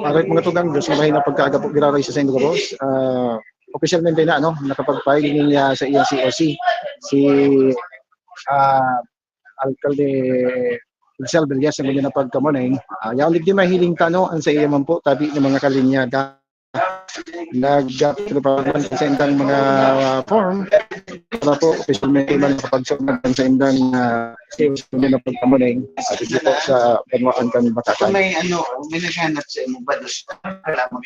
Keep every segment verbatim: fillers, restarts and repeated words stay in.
Alright, mga tugang, Diyos na bahay na pagkaaga po, giraray sa saindo gabos. Ah, opisyalmente na, ano, nakapag-file ni, ah, sa iyang C O C, si, ah, Alkalde Rizal Villas, ang na pagkamunay. Ah, yaon digdi mahiling tano, ang sa iya man po, tabi ng mga kalinyada. Nagprepara man sa indang mga, ah, form. Para po, opisyalmente man kapag sa indang, ah, sales na pagkamunay. At ito po sa banwaan kan Batakan. May ano, may naghanap sa imo ba? Dos, alam mo,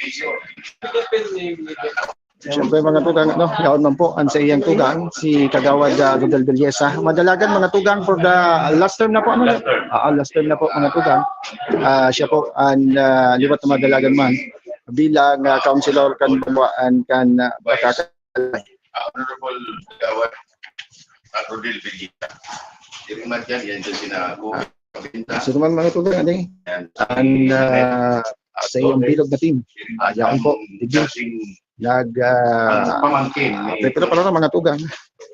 Siyempre, mga tugang, ano, yaon man po, ang sa iyang tugang, si Kagawad, ah, Rodel Villesa. Madalagan, mga tugang, for the last term na po, ano? Ah, last term na po, mga tugang. Ah, siya po, ang, ah, liwat na madalagan man bilang, ah, councilor kan banwaan kan, ah, Batakan. Honorable Kagawad Rodel Villesa. Diri man dyan, yan dyan sina Kuya Kabinda. Sino man, mga tugang, ano eh? Yan. Ang, ah, sa iyong bilog na team. Ah, yaon po, digdi. Nag, ah, pamangkin ni, pero, pero, pero, mga tugang.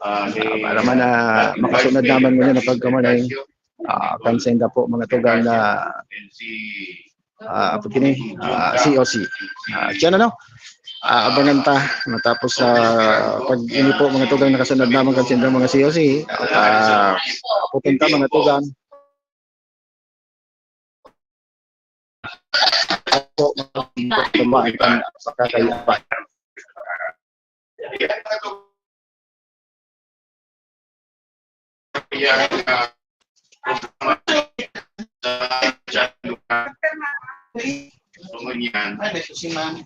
Ah, ni, ah, para man, ah, makasunod naman ngunyan ang pagkamunay. Ah, kan sa inda po, mga tugang na, ah, apod kini, ah, C O C. Ah, siya na, no? Ah, abangan ta matapos sa pag-ini po, mga tugang, nakasunod naman kan sa inda mga C O C. At, ah, aputin ta, mga tugang. Po, mga tugang, pakakayapan. Ngunyan, ano, si ma'am?